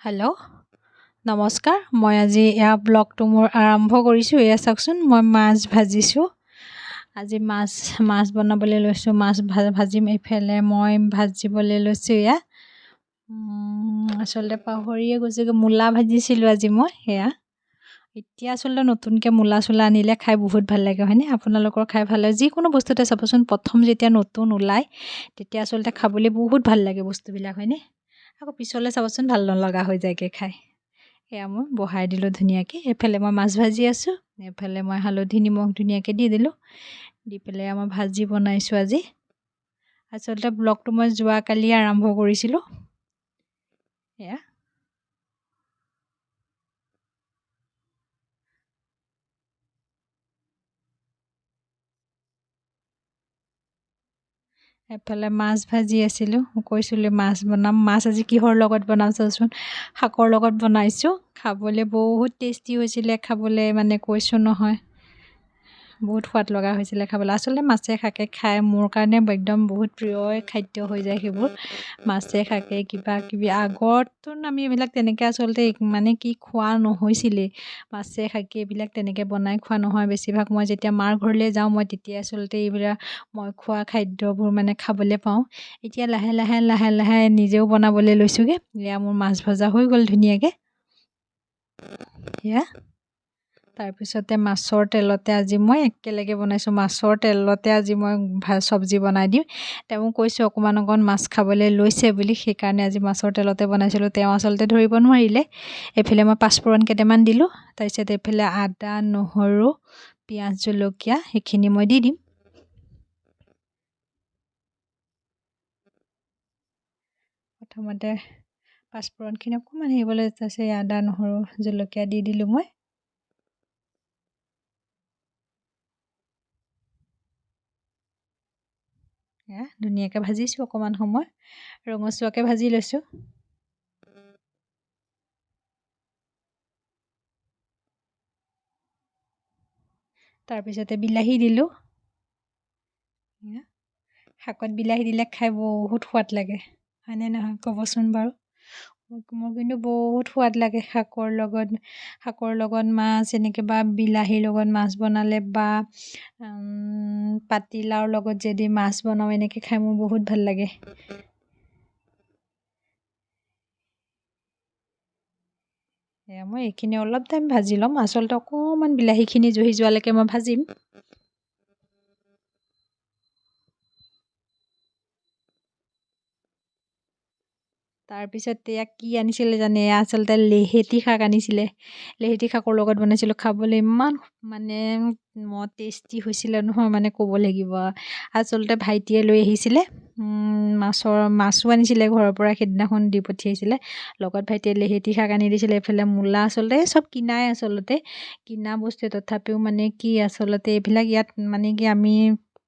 Hello' নমস্কাৰ। মই আজি এয়া ব্লগটো মোৰ আৰম্ভ কৰিছোঁ। এয়া চাওকচোন, মই মাছ ভাজিছোঁ। আজি মাছ মাছ বনাবলৈ লৈছোঁ, মাছ ভাজিম। এইফালে মই ভাজিবলৈ লৈছোঁ এয়া, আচলতে পাহৰিয়ে গৈছোঁ, মূলা ভাজিছিলোঁ আজি মই। সেয়া এতিয়া আচলতে নতুনকৈ মূলা চোলা আনিলে খাই বহুত ভাল লাগে, হয়নে? আপোনালোকৰ খাই ভাল লাগে? যিকোনো বস্তুতে চাবচোন, প্ৰথম যেতিয়া নতুন ওলায় তেতিয়া আচলতে খাবলৈ বহুত ভাল লাগে বস্তুবিলাক, হয়নে? আকৌ পিছলৈ চাবচোন ভাল নলগা হৈ যায়গৈ খাই। এয়া মই বহাই দিলোঁ ধুনীয়াকৈ। এইফালে মই মাছ ভাজি আছোঁ, এইফালে মই হালধি নিমখ ধুনীয়াকৈ দি দিলোঁ, দি পেলাই মই ভাজি বনাইছোঁ আজি। আচলতে ব্লগটো মই যোৱাকালি আৰম্ভ কৰিছিলোঁ। এয়া এফালে মাছ ভাজি আছিলোঁ, মই কৈছিলোঁ মাছ বনাম। মাছ আজি কিহৰ লগত বনাম চাওঁচোন, শাকৰ লগত বনাইছোঁ। খাবলৈ বহুত টেষ্টি হৈছিলে খাবলৈ, মানে কৈছোঁ নহয়, বহুত সোৱাদ লগা হৈছিলে খাবলৈ। আচলতে মাছে শাকে খাই মোৰ কাৰণে একদম বহুত প্ৰিয় খাদ্য হৈ যায় সেইবোৰ, মাছে শাকে কিবা কিবি। আগততো আমি এইবিলাক তেনেকৈ আচলতে মানে কি খোৱা নহৈছিলেই, মাছে শাকে এইবিলাক তেনেকৈ বনাই খোৱা নহয় বেছিভাগ। মই যেতিয়া মাৰ ঘৰলৈ যাওঁ, মই তেতিয়া আচলতে এইবিলাক মই খোৱা খাদ্যবোৰ মানে খাবলৈ পাওঁ। এতিয়া লাহে লাহে লাহে লাহে নিজেও বনাবলৈ লৈছোঁগৈ। এয়া মোৰ মাছ ভজা হৈ গ'ল ধুনীয়াকৈ। এয়া তাৰপিছতে মাছৰ তেলতে আজি মই একেলগে বনাইছোঁ, মাছৰ তেলতে আজি মই চব্জি বনাই দিম। তেওঁ কৈছোঁ অকণমান অকণ মাছ খাবলৈ লৈছে বুলি, সেইকাৰণে আজি মাছৰ তেলতে বনাইছিলোঁ। তেওঁ আচলতে ধৰিব নোৱাৰিলে। এইফালে মই পাঁচফোৰণ কেইটামান দিলোঁ, তাৰপিছত এইফালে আদা নহৰু পিঁয়াজ জলকীয়া সেইখিনি মই দি দিম। প্ৰথমতে পাঁচফোৰণখিনি অকণমান হেৰিবলৈ, তাৰপিছত আদা নহৰু জলকীয়া দি দিলোঁ মই। এয়া ধুনীয়াকৈ ভাজিছোঁ, অকণমান সময় ৰঙচুৱাকৈ ভাজি লৈছোঁ। তাৰপিছতে বিলাহী দিলোঁ। শাকত বিলাহী দিলে খাই বহুত সোৱাদ লাগে, হয়নে নহয় ক'বচোন বাৰু? মোৰ কিন্তু বহুত সোৱাদ লাগে শাকৰ লগত মাছ এনেকৈ বা বিলাহীৰ লগত মাছ বনালে বা পাতিলাওৰ লগত যদি মাছ বনাওঁ, এনেকৈ খাই মোৰ বহুত ভাল লাগে। এয়া মই এইখিনি অলপ টাইম ভাজি ল'ম। আচলতে অকণমান বিলাহীখিনি জহি যোৱালৈকে মই ভাজিম। তাৰপিছত এয়া কি আনিছিলে জানে? এয়া আচলতে লেহেতি শাক আনিছিলে। লেহেতি শাকৰ লগত বনাইছিলোঁ, খাবলৈ ইমান মানে টেষ্টি হৈছিলে নহয়, মানে ক'ব লাগিব। আচলতে ভাইটিয়ে লৈ আহিছিলে, মাছো আনিছিলে ঘৰৰ পৰা, সেইদিনাখন দি পঠিয়াইছিলে। লগত ভাইটিয়ে লেহেতি শাক আনি দিছিলে। এইফালে মূলা, আচলতে চব কিনাই, আচলতে কিনা বস্তুৱে, তথাপিও মানে কি আচলতে এইবিলাক ইয়াত মানে কি আমি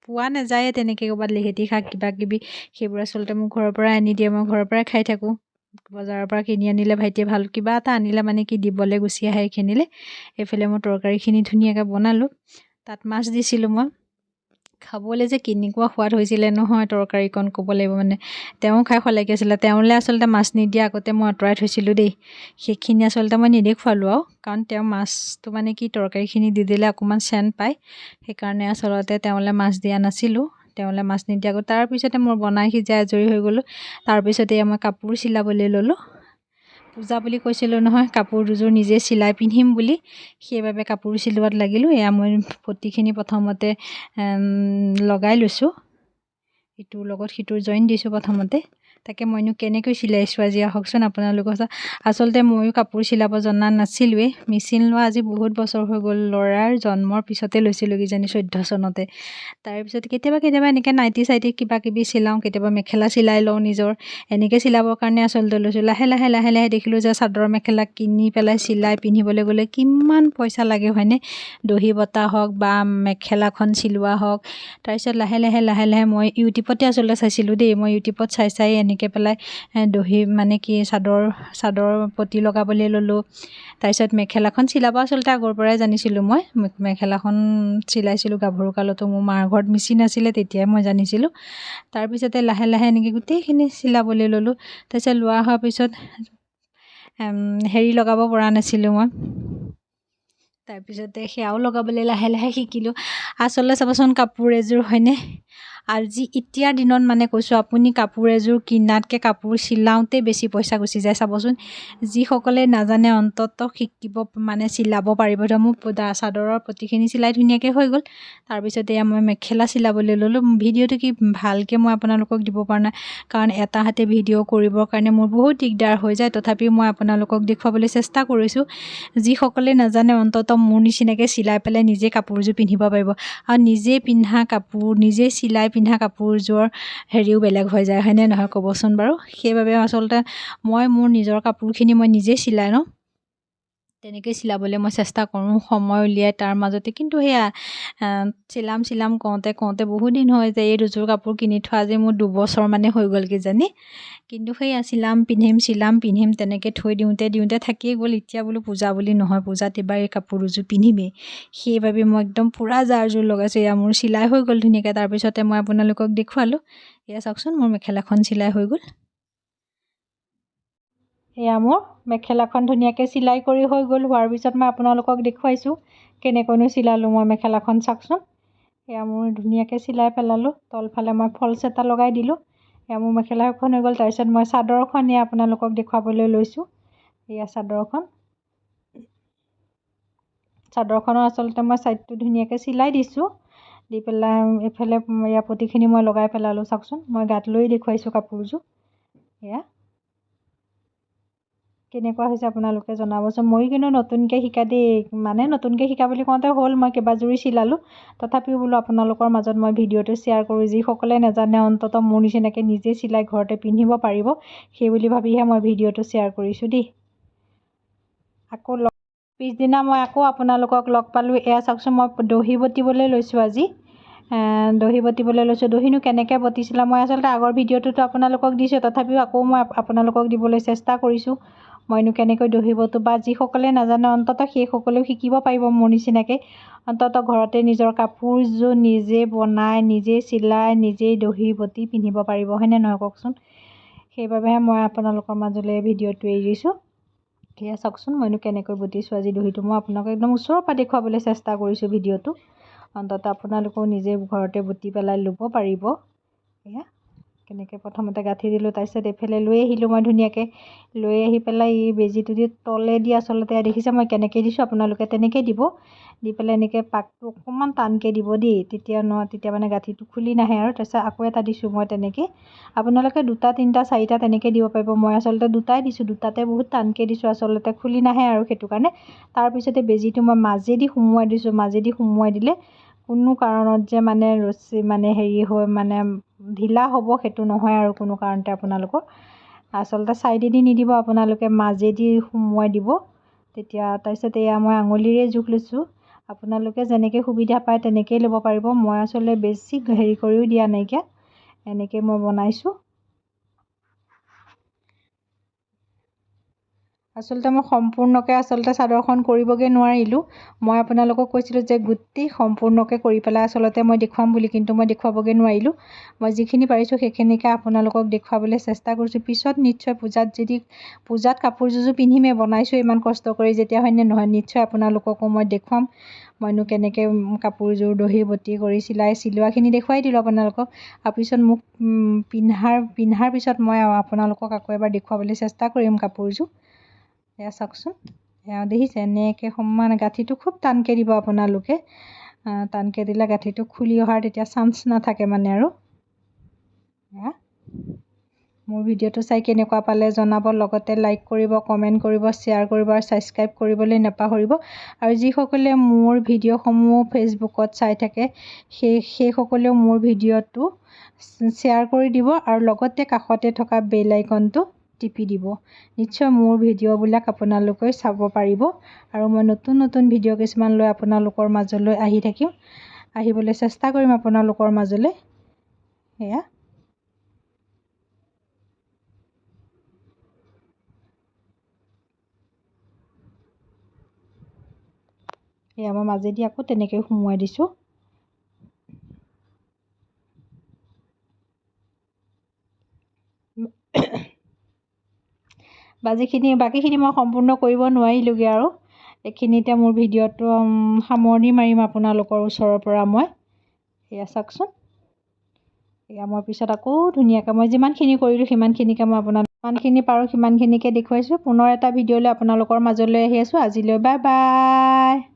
পোৱা নাযায়ে তেনেকৈ ক'ৰবাত লেহেতি শাক কিবা কিবি সেইবোৰ। আচলতে মোক ঘৰৰ পৰাই আনি দিয়ে, মই ঘৰৰ পৰাই খাই থাকোঁ। বজাৰৰ পৰা কিনি আনিলে ভাইটিয়ে ভাল কিবা এটা আনিলে মানে কি দিবলৈ গুচি আহে এইখিনিলৈ। এইফালে মই তৰকাৰীখিনি ধুনীয়াকৈ বনালোঁ, তাত মাছ দিছিলোঁ মই। খাবলৈ যে কেনেকুৱা সোৱাদ হৈছিলে নহয় তৰকাৰীকণ, ক'ব লাগিব মানে। তেওঁ খাই শলাগি আছিলে। তেওঁলৈ আচলতে মাছ নিদিয়া আগতে মই আঁতৰাই থৈছিলোঁ দেই, সেইখিনি আচলতে মই নেদেখুৱালোঁ আৰু, কাৰণ তেওঁ মাছটো মানে কি তৰকাৰীখিনি দি দিলে অকণমান চেণ্ট পায়, সেইকাৰণে আচলতে তেওঁলৈ মাছ দিয়া নাছিলোঁ। তেওঁলৈ মাছ নিদিয়া আগত তাৰপিছতে মই বনাই সিজাই আজৰি হৈ গ'লোঁ। তাৰপিছতে মই কাপোৰ চিলাবলৈ ল'লোঁ। পূজা বুলি কৈছিলোঁ নহয়, কাপোৰ দুযোৰ নিজে চিলাই পিন্ধিম বুলি, সেইবাবে কাপোৰ চিলোৱাত লাগিলোঁ। এয়া মই পটিখিনি প্ৰথমতে লগাই লৈছোঁ, ইটোৰ লগত সিটোৰ জইন দিছোঁ প্ৰথমতে। তাকে মইনো কেনেকৈ চিলাইছোঁ আজি আহকচোন আপোনালোকৰ। আচলতে ময়ো কাপোৰ চিলাব জনা নাছিলোঁৱেই। মেচিন লোৱা আজি বহুত বছৰ হৈ গ'ল, ল'ৰাৰ জন্মৰ পিছতে লৈছিলোঁ কিজানি 14 চনতে। তাৰপিছত কেতিয়াবা কেতিয়াবা এনেকৈ নাইটি চাইটি কিবা কিবি চিলাওঁ, কেতিয়াবা মেখেলা চিলাই লওঁ নিজৰ, এনেকৈ চিলাবৰ কাৰণে আচলতে লৈছোঁ। লাহে লাহে লাহে লাহে দেখিলোঁ যে চাদৰ মেখেলা কিনি পেলাই চিলাই পিন্ধিবলৈ গ'লে কিমান পইচা লাগে, হয়নে? দহি বতা হওক বা মেখেলাখন চিলোৱা হওক। তাৰপিছত লাহে লাহে লাহে লাহে মই ইউটিউবতে আচলতে চাইছিলোঁ দেই, মই ইউটিউবত চাই চাই এনেকৈ পেলাই দহি মানে কি চাদৰ চাদৰ পতি লগাবলৈ ল'লোঁ। তাৰপিছত মেখেলাখন চিলাব আচলতে আগৰ পৰাই জানিছিলোঁ মই, মেখেলাখন চিলাইছিলোঁ গাভৰু কালতো, মোৰ মাৰ ঘৰত মেচিন আছিলে তেতিয়াই মই জানিছিলোঁ। তাৰপিছতে লাহে লাহে এনেকৈ গোটেইখিনি চিলাবলৈ ল'লোঁ। তাৰপিছত লোৱা হোৱাৰ পিছত হেৰি লগাব পৰা নাছিলোঁ মই। তাৰপিছতে সেয়াও লগাবলৈ লাহে লাহে শিকিলোঁ। আচলতে চাবচোন কাপোৰ এযোৰ হয়নে, আজি এতিয়াৰ দিনত মানে কৈছোঁ, আপুনি কাপোৰ এযোৰ কিনাতকৈ কাপোৰ চিলাওঁতে বেছি পইচা গুচি যায় চাবচোন। যিসকলে নাজানে অন্ততঃ শিকিব মানে চিলাব পাৰিব। ধৰক মোৰ চাদৰৰ পতিখিনি চিলাই ধুনীয়াকৈ হৈ গ'ল। তাৰপিছত এয়া মই মেখেলা চিলাবলৈ ল'লোঁ। ভিডিঅ'টো কি ভালকৈ মই আপোনালোকক দিব পৰা নাই, কাৰণ এটা হাতে ভিডিঅ' কৰিবৰ কাৰণে মোৰ বহুত দিগদাৰ হৈ যায়। তথাপিও মই আপোনালোকক দেখুৱাবলৈ চেষ্টা কৰিছোঁ। যিসকলে নাজানে অন্ততঃ মোৰ নিচিনাকৈ চিলাই পেলাই নিজে কাপোৰযোৰ পিন্ধিব পাৰিব। আৰু নিজে পিন্ধা কাপোৰ, নিজে চিলাই পিন্ধা কাপোৰযোৰৰ হেৰিও বেলেগ হৈ যায়, হয়নে নহয় ক'বচোন বাৰু। সেইবাবে আচলতে মই মোৰ নিজৰ কাপোৰখিনি মই নিজে চিলাই লওঁ, তেনেকৈ চিলাবলৈ মই চেষ্টা কৰোঁ সময় উলিয়াই তাৰ মাজতে। কিন্তু সেয়া চিলাম চিলাম কওঁতে কওঁতে বহুত দিন হৈ যায়। এই দুযোৰ কাপোৰ কিনি থোৱা আজি মোৰ 2 বছৰ মানে হৈ গ'ল কিজানি। কিন্তু সেয়া চিলাম পিন্ধিম, চিলাম পিন্ধিম, তেনেকৈ থৈ দিওঁতে দিওঁতে থাকিয়ে গ'ল। এতিয়া বোলো পূজা বুলি নহয়, পূজাত এইবাৰ এই কাপোৰ দুযোৰ পিন্ধিমেই। সেইবাবে মই একদম পূৰা জাৰ জোৰ লগাইছোঁ। এয়া মোৰ চিলাই হৈ গ'ল ধুনীয়াকৈ। তাৰপিছতে মই আপোনালোকক দেখুৱালোঁ, এয়া চাওকচোন, মোৰ মেখেলাখন চিলাই হৈ গ'ল। এয়া মোৰ মেখেলাখন ধুনীয়াকৈ চিলাই কৰি হৈ গ'ল। হোৱাৰ পিছত মই আপোনালোকক দেখুৱাইছোঁ কেনেকৈনো চিলালোঁ মই মেখেলাখন, চাওকচোন। এয়া মোৰ ধুনীয়াকৈ চিলাই পেলালোঁ। তলফালে মই ফলচ এটা লগাই দিলোঁ। এয়া মোৰ মেখেলাখন হৈ গ'ল। তাৰপিছত মই চাদৰখন এয়া আপোনালোকক দেখুৱাবলৈ লৈছোঁ। এয়া চাদৰখন, চাদৰখনৰ আচলতে মই ছাইডটো ধুনীয়াকৈ চিলাই দিছোঁ, দি পেলাই এইফালে এয়া পতিখিনি মই লগাই পেলালোঁ। চাওকচোন, মই গাত লৈ দেখুৱাইছোঁ কাপোৰযোৰ। এয়া কেনেকুৱা হৈছে আপোনালোকে জনাবচোন। ময়ো কিন্তু নতুনকৈ শিকা দেই, মানে নতুনকৈ শিকা বুলি কওঁতে হ'ল মই কেইবাযোৰো চিলালোঁ। তথাপিও বোলো আপোনালোকৰ মাজত মই ভিডিঅ'টো শ্বেয়াৰ কৰোঁ, যিসকলে নাজানে অন্ততঃ মোৰ নিচিনাকৈ নিজে চিলাই ঘৰতে পিন্ধিব পাৰিব, সেই বুলি ভাবিহে মই ভিডিঅ'টো শ্বেয়াৰ কৰিছোঁ দেই। আকৌ লগ পিছদিনা মই আকৌ আপোনালোকক লগ পালোঁ। এয়া চাওকচোন, মই দহি বটিবলৈ লৈছোঁ আজি, দহি বটিবলৈ লৈছোঁ। দহিনো কেনেকৈ বটিছিলে, মই আচলতে আগৰ ভিডিঅ'টোতো আপোনালোকক দিছোঁ, তথাপিও আকৌ মই আপোনালোকক দিবলৈ চেষ্টা কৰিছোঁ মইনো কেনেকৈ দহি বটো, বা যিসকলে নাজানে অন্ততঃ সেইসকলেও শিকিব পাৰিব মোৰ নিচিনাকৈ। অন্ততঃ ঘৰতে নিজৰ কাপোৰযোৰ নিজে বনাই, নিজে চিলাই, নিজেই দহি বটি পিন্ধিব পাৰিব, হয়নে নহয় কওকচোন। সেইবাবেহে মই আপোনালোকৰ মাজলৈ এই ভিডিঅ'টো এৰিছোঁ। এয়া চাওকচোন, মইনো কেনেকৈ বটিছোঁ আজি দহিটো, মই আপোনালোকক একদম ওচৰৰ পৰা দেখুৱাবলৈ চেষ্টা কৰিছোঁ ভিডিঅ'টো। অন্ততঃ আপোনালোকেও নিজে ঘৰতে বটি পেলাই ল'ব পাৰিব। এয়া কেনেকৈ প্ৰথমতে গাঁঠি দিলোঁ, তাৰপিছত এইফালে লৈ আহিলোঁ মই ধুনীয়াকৈ। লৈ আহি পেলাই এই বেজীটো দি তলেদি আচলতে দেখিছে মই কেনেকৈ দিছোঁ, আপোনালোকে তেনেকৈ দিব। দি পেলাই এনেকৈ পাকটো অকণমান টানকৈ দিব দেই, তেতিয়া তেতিয়া মানে গাঁঠিটো খুলি নাহে আৰু। তাৰপিছত আকৌ এটা দিছোঁ মই তেনেকৈ। আপোনালোকে দুটা, তিনিটা, চাৰিটা তেনেকৈ দিব পাৰিব। মই আচলতে দুটাই দিছোঁ, দুটাতে বহুত টানকৈ দিছোঁ, আচলতে খুলি নাহে আৰু সেইটো কাৰণে। তাৰপিছতে বেজীটো মই মাজেদি সুমুৱাই দিছোঁ। মাজেদি সুমুৱাই দিলে কোনো কাৰণত যে মানে ৰছী মানে হেৰি হৈ মানে ঢিলা হ'ব সেইটো নহয় আৰু কোনো কাৰণতে। আপোনালোকৰ আচলতে ছাইডেদি নিদিব, আপোনালোকে মাজেদি সুমুৱাই দিব তেতিয়া। তাৰপিছত এয়া মই আঙুলিৰে জোখ লৈছোঁ। আপোনালোকে যেনেকৈ সুবিধা পায় তেনেকৈয়ে ল'ব পাৰিব। মই আচলতে বেছি হেৰি কৰিও দিয়া নাইকিয়া, এনেকৈ মই বনাইছোঁ। আচলতে মই সম্পূৰ্ণকৈ আচলতে চাদৰখন কৰিবগৈ নোৱাৰিলোঁ। মই আপোনালোকক কৈছিলোঁ যে গোটেই সম্পূৰ্ণকৈ কৰি পেলাই আচলতে মই দেখুৱাম বুলি, কিন্তু মই দেখুৱাবগৈ নোৱাৰিলোঁ। মই যিখিনি পাৰিছোঁ সেইখিনিকে আপোনালোকক দেখুৱাবলৈ চেষ্টা কৰিছোঁ। পিছত নিশ্চয় পূজাত, যদি পূজাত কাপোৰযোৰ পিন্ধিমেই, বনাইছোঁ ইমান কষ্ট কৰি যেতিয়া, হয়নে নহয়, নিশ্চয় আপোনালোককো মই দেখুৱাম মইনো কেনেকৈ কাপোৰযোৰ দহি বটি কৰি চিলাই, চিলোৱাখিনি দেখুৱাই দিলোঁ আপোনালোকক। আৰু পিছত মোক পিন্ধাৰ পিন্ধাৰ পিছত মই আপোনালোকক আকৌ এবাৰ দেখুৱাবলৈ চেষ্টা কৰিম কাপোৰযোৰ। এয়া চাওকচোন, এয়া দেখিছে, এনেকৈ সমান গাঁঠিটো খুব টানকৈ দিব আপোনালোকে। টানকৈ দিলে গাঁঠিটো খুলি অহাৰ তেতিয়া চান্স নাথাকে মানে। আৰু এয়া মোৰ ভিডিঅ'টো চাই কেনেকুৱা পালে জনাব, লগতে লাইক কৰিব, কমেণ্ট কৰিব, শ্বেয়াৰ কৰিব আৰু ছাবস্ক্ৰাইব কৰিবলৈ নাপাহৰিব। আৰু যিসকলে মোৰ ভিডিঅ'সমূহ ফেচবুকত চাই থাকে, সেইসকলেও মোৰ ভিডিঅ'টো শ্বেয়াৰ কৰি দিব আৰু লগতে কাষতে থকা বেল আইকনটো টিপি দিব। নিশ্চয় মোৰ ভিডিঅ'বিলাক আপোনালোকে চাব পাৰিব আৰু মই নতুন নতুন ভিডিঅ' কিছুমান লৈ আপোনালোকৰ মাজলৈ আহি থাকিম, আহিবলৈ চেষ্টা কৰিম আপোনালোকৰ মাজলৈ। সেয়া এয়া মই মাজেদি আকৌ তেনেকৈ সুমুৱাই দিছোঁ। বা বাকীখিনি মই সম্পূৰ্ণ কৰিব নোৱাৰিলোঁগৈ আৰু। এইখিনিতে মোৰ ভিডিঅ'টো সামৰণি মাৰিম আপোনালোকৰ ওচৰৰ পৰা মই। এয়া চাওকচোন, এয়া মই পিছত আকৌ ধুনীয়াকৈ মই যিমানখিনি কৰিলোঁ সিমানখিনিকে মই আপোনাক যিমানখিনি পাৰোঁ সিমানখিনিকে দেখুৱাইছোঁ। পুনৰ এটা ভিডিঅ'লৈ আপোনালোকৰ মাজলৈ আহি আছোঁ। আজিলৈ বাই বাই।